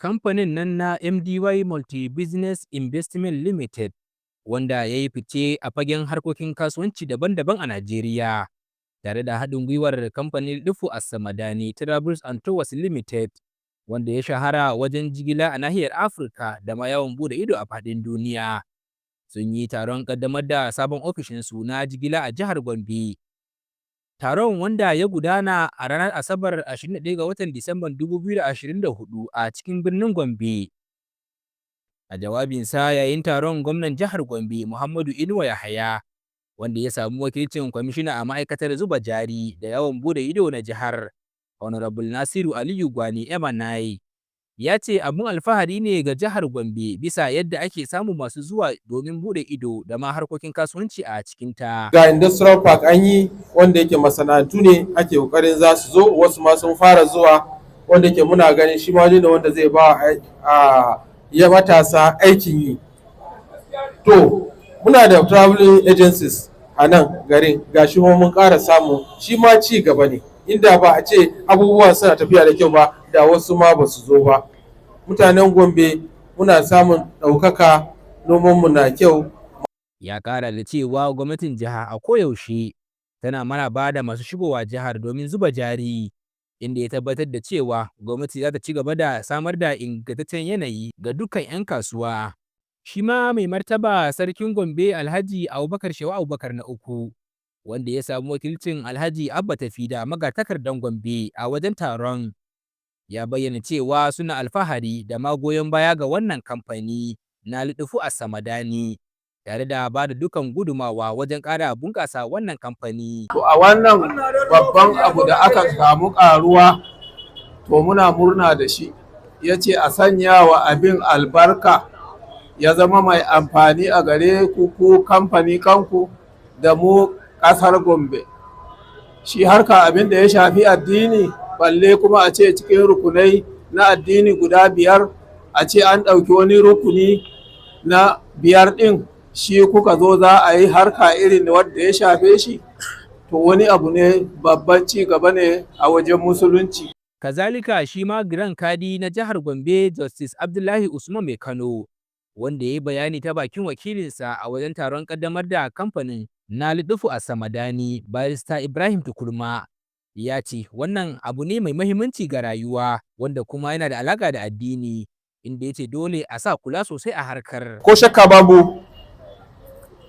Kamfanin nan na MDY Multi-Business Investment Limited, wanda ya yi fice a fagen harkokin kasuwanci daban-daban a Najeriya, tare da haɗin gwiwar kamfanin Lufu Assamadani Travels and Tours Limited, wanda ya shahara wajen jigila a nahiyar Afirka da ma yawon buɗe ido a faɗin duniya, sun yi taron ƙaddamar da sabon ofishinsu na jigila a jihar Gombe. Taron, wanda ya gudana a ranar Asabar 21 ga watan Disamban 2024 a cikin birnin Gombe. A jawabinsa yayin taron, gwamnan jihar Gombe Muhammadu Inuwa Yahaya, wanda ya samu wakilcin kwamishina a ma'aikatar zuba jari da yawon buɗe ido na jihar, Honorable Nasiru Aliyu Gwani MNI, ya ce abun alfahari ne ga jihar Gombe bisa yadda ake samun masu zuwa domin buɗe ido da ma harkokin kasuwanci a cikinta. Ga industrial park an yi, wanda yake masana'antu ne ake kokarin za su zo, wasu ma sun fara zuwa, wanda yake muna ganin shi ma ne wanda zai ba a ya matasa aikin yi. To muna da traveling agencies a nan garin, ga shi mun ƙara samu, shi ma ci gaba ne. Inda ba a ce abubuwan suna tafiya da kyau ba, da wasu ma ba su zo ba. Mutanen Gombe muna samun ɗaukaka, nomanmu na kyau. Ya ƙara da cewa gwamnatin jiha a koyaushe tana maraba da masu shigowa jihar domin zuba jari, inda ya tabbatar da cewa gwamnati za ta ci gaba da samar da ingantaccen yanayi ga dukkan 'yan kasuwa. Shi ma mai martaba Sarkin Gombe, Alhaji Abubakar Shehu Abubakar na uku, wanda ya samu wakilcin Alhaji Abba Tafida, magatakardan Gombe a wajen taron, ya bayyana cewa suna alfahari da ma goyon baya ga wannan kamfani na Luɗufu Assamadani, tare da ba da dukkan gudumawa wajen ƙara bunƙasa wannan kamfani. To a wannan babban abu da aka samu ƙaruwa, to muna murna da shi. Ya ce a sanya wa abin albarka, ya zama mai amfani a gare ku, ku kamfani kanku da mu ƙasar Gombe. Shi harka abin da ya shafi addini, balle kuma a ce cikin rukunai na addini guda biyar, a ce an ɗauki wani rukuni na biyar ɗin shi kuka zo za a yi harka irin wadda ya shafe shi, to wani abu ne babban ci gaba ne a wajen musulunci. Kazalika shi ma Grand Kadi na jihar Gombe, Justice Abdullahi Usman Mai Kano, wanda ya yi bayani ta bakin wakilinsa a wajen taron ƙaddamar da kamfanin na Luɗufu Assamadani, Barista Ibrahim Tukurma, ya ce wannan abu ne mai mahimmanci ga rayuwa wanda kuma yana da alaƙa da addini, inda ya ce dole a sa kula sosai a harkar. Ko shakka babu,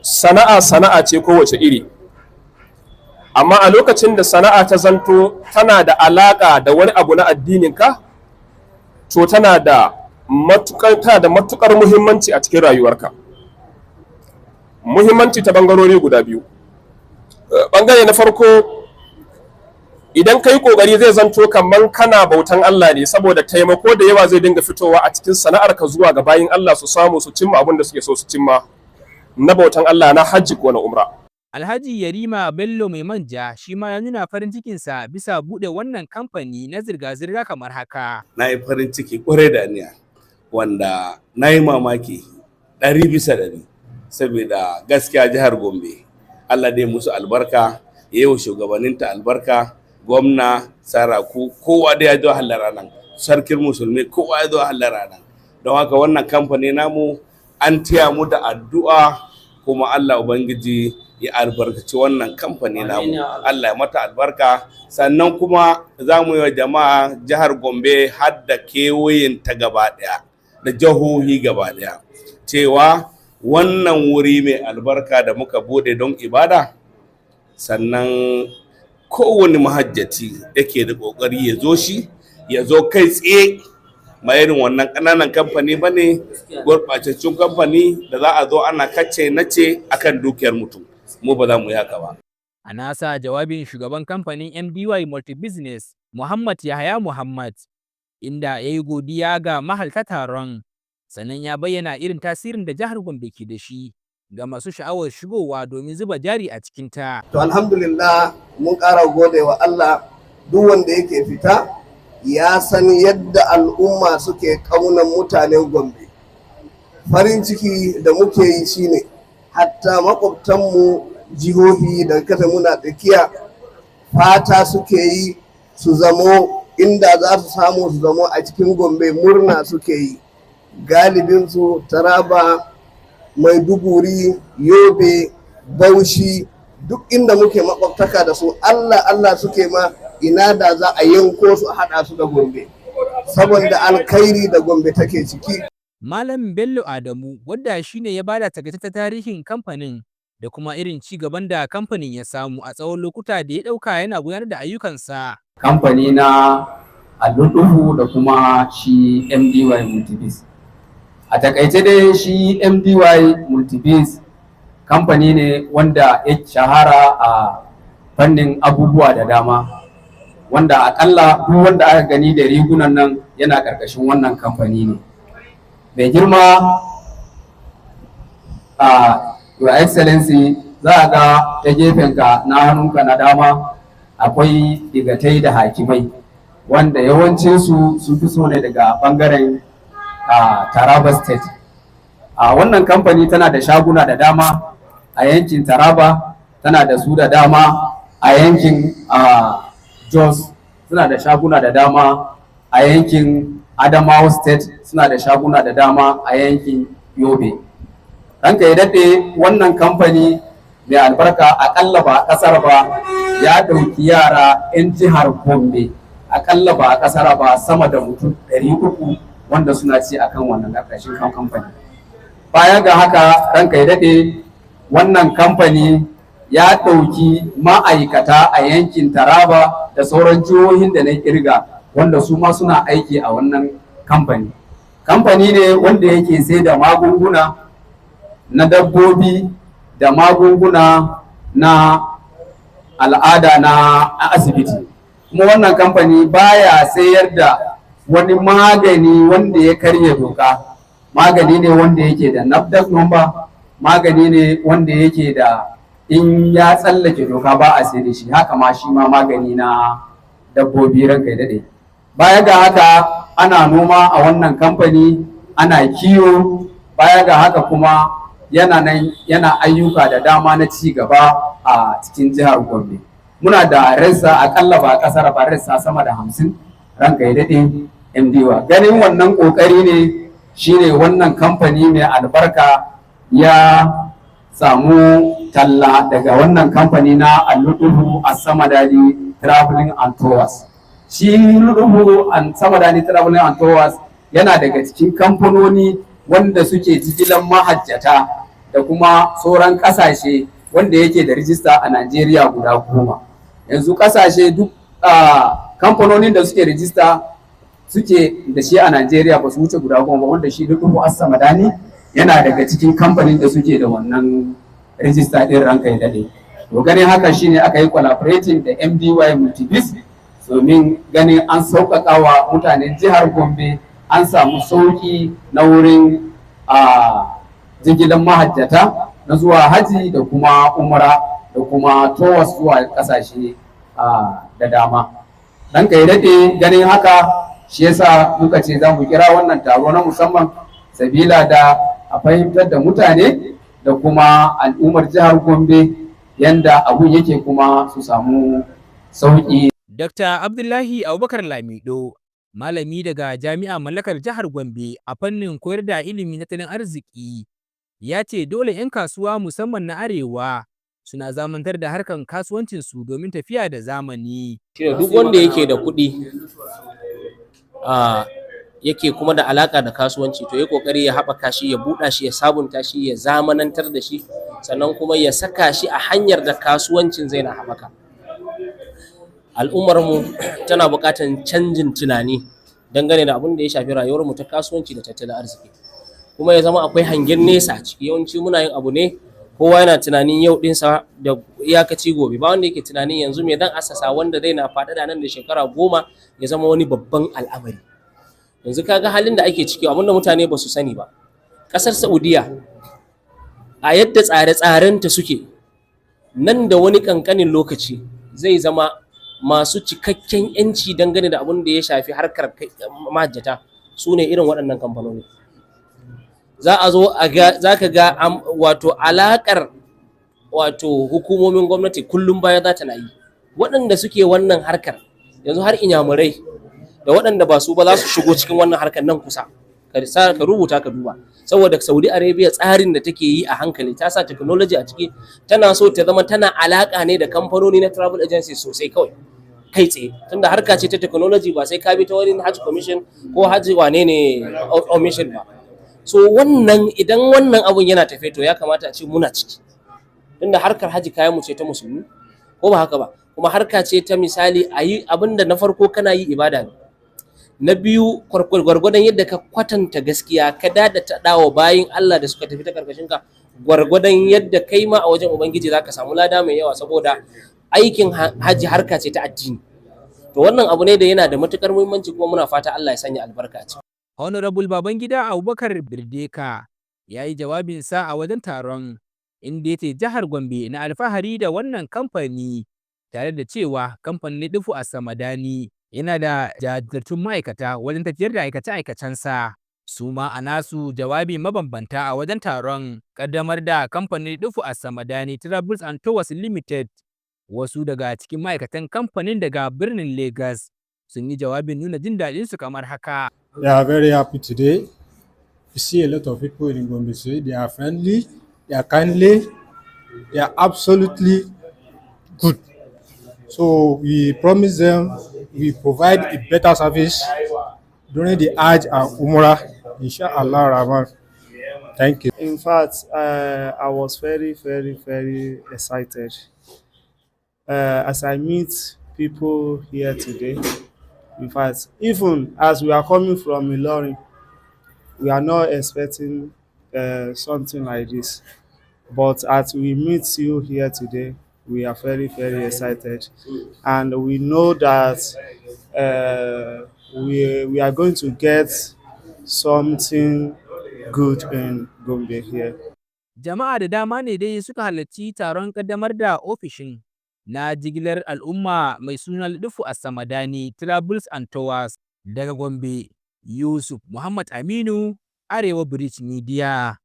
sana'a sana'a ce kowace iri. Amma a lokacin da sana'a ta zanto tana da alaƙa da wani abu na addininka, to tana da matukar muhimmanci a cikin rayuwarka. Muhimmanci ta bangarori guda biyu. Bangare na farko, idan ka yi ƙoƙari, zai zanto kamar kana bautan Allah ne, saboda taimako da yawa zai dinga fitowa a cikin sana'arka zuwa ga bayin Allah, su samu su cimma abin da suke so su cimma na bautan Allah, na hajji ko na umra. Alhaji Yarima Bello Mai Manja shi ma ya nuna farin cikinsa bisa buɗe wannan kamfani na zirga-zirga kamar haka. Na yi farin ciki ƙwarai da aniya, wanda na yi mamaki 100%, saboda gaskiya jihar Gombe, Allah dai musu albarka, ya yi wa shugabanninta albarka, gwamna, saraku, kowa da ya zo hallara nan, sarkin musulmi, kowa ya zo hallara nan. Don haka wannan kamfani namu an taya mu da addu'a, kuma Allah Ubangiji ya albarkaci wannan kamfani namu, Allah ya mata albarka. Sannan kuma za mu yi wa jama'a jihar Gombe har da kewayenta gaba ɗaya da jihohi gaba ɗaya cewa wannan wuri mai albarka da muka bude don ibada, sannan kowane mahajjaci yake da ƙoƙari ya zo, shi ya zo kai tsaye, ma irin wannan ƙananan kamfani ba ne, gurɓataccun kamfani da za a zo ana kace na ce akan dukiyar mutum. Mu ba za mu yi haka ba. A nasa jawabin, shugaban kamfanin MDY Multi-Business, Muhammad Yahaya Muhammad, inda ya yi godiya ga mahalarta taron, sannan ya bayyana irin tasirin da jihar Gombe ke da shi ga masu sha'awar shigowa domin zuba jari a cikinta. To alhamdulillah, mun ƙara gode wa Allah. Duk wanda yake fita ya san yadda al'umma suke ƙaunan mutanen Gombe. Farin ciki da muke yi shine hatta makwabtanmu jihohi da kasa muna tsakiya, fata suke yi su zamo Inda za su samu su zamo a cikin Gombe, murna suke yi. Galibinsu Taraba, Maiduguri, Yobe, Bauchi, duk inda muke makwabtaka da su, Allah Allah suke ma ina da za a yanko su a haɗa su da Gombe, saboda alkhairi da Gombe take ciki. Malam Bello Adamu, wadda shi ne ya bada takaitaccen tarihin kamfanin da kuma irin ci gaban da kamfanin ya samu a tsawon lokuta da ya ɗauka yana gudanar da ayyukansa. Kamfani na Alluduhu da kuma shi MDY Multibis. A takaice dai, shi MDY Multibis kamfani ne wanda ya shahara a fannin abubuwa da dama, wanda akalla duk wanda aka gani da rigunan nan yana ƙarƙashin wannan kamfani ne. Mai girma a Your Excellency, za a ga ta gefenka na hannunka na dama akwai digatai da hakimai, wanda yawancinsu sun fi so ne daga bangaren Taraba State. A wannan kamfani tana da shaguna da dama a yankin Taraba, tana da su da dama a yankin Jos, suna da shaguna da dama a yankin Adamawa State, suna da shaguna da dama a yankin Yobe. Ranka ya daɗe, wannan kamfani mai albarka akalla ba a ƙasar ba ya ɗauki yara 'yan jihar Gombe akalla ba a ƙasar ba sama da mutum 300 wanda suna ci akan wannan ƙarƙashin kamfani. Baya ga haka, ranka ya daɗe, wannan kamfani ya ɗauki ma'aikata a yankin Taraba da sauran jihohin da na kirga, wanda su ma suna aiki a wannan kamfani. Kamfani ne wanda yake sai da magunguna na dabbobi da magunguna na al'ada na asibiti. Kuma wannan kamfani baya sayar da wani magani wanda ya karya doka. Magani ne wanda yake da NAFDAC number, magani ne wanda yake da in ya tsallake doka ba a sai da shi. Haka ma shi ma magani na dabbobi, ranka ya daɗe. Baya ga haka, ana noma a wannan kamfani, ana kiwo. Baya ga haka kuma, yana nan yana ayyuka da dama na ci gaba a cikin jihar Gombe. Muna da rassa akalla ba kasar ba rassa sama da 50, ranka ya daɗe MDY. Ganin wannan ƙoƙari ne shine wannan kamfani mai albarka ya samu talla daga wannan kamfani na Alluduhu a Samadani Traveling and Tours. Shi Luduhu and Samadani Traveling and Tours yana daga cikin kamfanoni wanda suke jigilan mahajjata da kuma sauran kasashe, wanda yake da rijista a Najeriya guda 10. Yanzu kasashe duk kamfanonin da suke rijista suke da shi a Najeriya ba su wuce guda 10 ba, wanda shi Luduhu As-Samadani yana daga cikin kamfanin da suke da wannan rijista ɗin, ranka ya daɗe. To, ganin haka shine aka yi collaborating da MDY Multibis domin ganin an sauƙaƙa wa mutanen jihar Gombe, an samu sauƙi na wurin a jigilan mahajjata na zuwa haji da kuma umra da kuma tours zuwa ƙasashe da dama. Ranka ya daɗe, ganin haka shi yasa muka ce za mu kira wannan taro na musamman, sabila da a fahimtar da mutane da kuma al'ummar jihar Gombe yanda abun yake, kuma su samu sauƙi. Dr. Abdullahi Abubakar Lamido, malami daga Jami'a Mallakar Jihar Gombe a fannin koyar da ilimin tattalin arziki, ya ce dole 'yan kasuwa musamman na Arewa suna zamantar da harkar kasuwancinsu domin tafiya da zamani. Shine duk wanda yake da kuɗi yake kuma da alaka da kasuwanci, to ya kokari ya haɓaka shi, ya buɗa shi, ya sabunta shi, ya zamanantar da shi, sannan kuma ya saka shi a hanyar da kasuwancin zai na haɓaka. Al'ummar mu tana buƙatar canjin tunani dangane da abin da ya shafi rayuwar mu ta kasuwanci da tattalin arziki, kuma ya zama akwai hangen nesa a ciki. Yawanci muna yin abu ne, kowa yana tunanin yau ɗinsa da iyakaci gobe, ba wanda yake tunanin yanzu me zan asasa wanda zai na faɗaɗa nan da shekara 10 ya zama wani babban al'amari. Yanzu kaga halin da ake ciki, abinda mutane ba su sani ba, ƙasar Saudiya a yadda tsare-tsarenta suke, nan da wani ƙanƙanin lokaci zai zama masu cikakken yanci dangane da abin da ya shafi harkar mahajjata su ne irin waɗannan kamfanoni. Za a zo a ga, za ka ga wato alaƙar wato hukumomin gwamnati kullum baya za ta na yi. Waɗanda suke wannan harkar yanzu, har Inyamurai Da waɗanda ba su ba za su shigo cikin wannan harkar nan kusa. Ka rubuta ka duba, saboda Saudi Arabia, tsarin da take yi a hankali, ta sa technology a ciki. Tana so ta zama tana alaka ne da kamfanoni na travel agency sosai kawai kai tsaye, tunda harka ce ta technology, ba sai ka bi ta wani Hajj Commission ko Hajji wane ne commission ba. So wannan, idan wannan abun yana tafe, to ya kamata a ce muna ciki, tunda harkar haji kayan mu ce ta musulmi, ko ba haka ba? Kuma harka ce ta, misali, a yi abin da na farko kana yi ibada ne, na biyu gwargwadon yadda ka kwatanta gaskiya, ka dada ta dawo bayin Allah da suka tafi ta karkashin ka, gwargwadon yadda kai ma a wajen Ubangiji zaka samu lada mai yawa, saboda aikin haji harka ce ta addini. To wannan abu ne da yana da matukar muhimmanci, kuma muna fata Allah ya sanya albarka a ciki. Honorable Babangida Abubakar Birdeka ya yi jawabinsa a wajen taron, inda ya ce jihar Gombe na alfahari da wannan kamfani, tare da cewa kamfanin Luɗufu a Samadani yana da jajirtattun ma'aikata wajen tafiyar da aikace-aikacensa. Su ma a nasu jawabi mabambanta a wajen taron ƙaddamar da kamfanin Luɗufu a Samadani Travels and Tours Limited, wasu daga cikin ma'aikatan kamfanin daga birnin Legas sun yi jawabin nuna jin daɗinsu kamar haka. We are very happy today. You see a lot of people in Gombe State. They are friendly, they are kindly, they are absolutely good. So we promise them we provide a better service during the Hajj and Umrah, Inshallah Rahman. Thank you. In fact, I was very, very, very excited as I meet people here today. In fact, even as we are coming from Ilorin, we are not expecting something like this. But as we meet you here today, we are very, very excited. And we know that we are going to get something good in Gombe here. Jama'a da dama ne dai suka halarci taron ƙaddamar da ofishin na jigilar al'umma mai suna Luɗufu a Samadani Travels and Tours. Daga Gombe, Yusuf Muhammad Aminu, Arewa Bridge Media.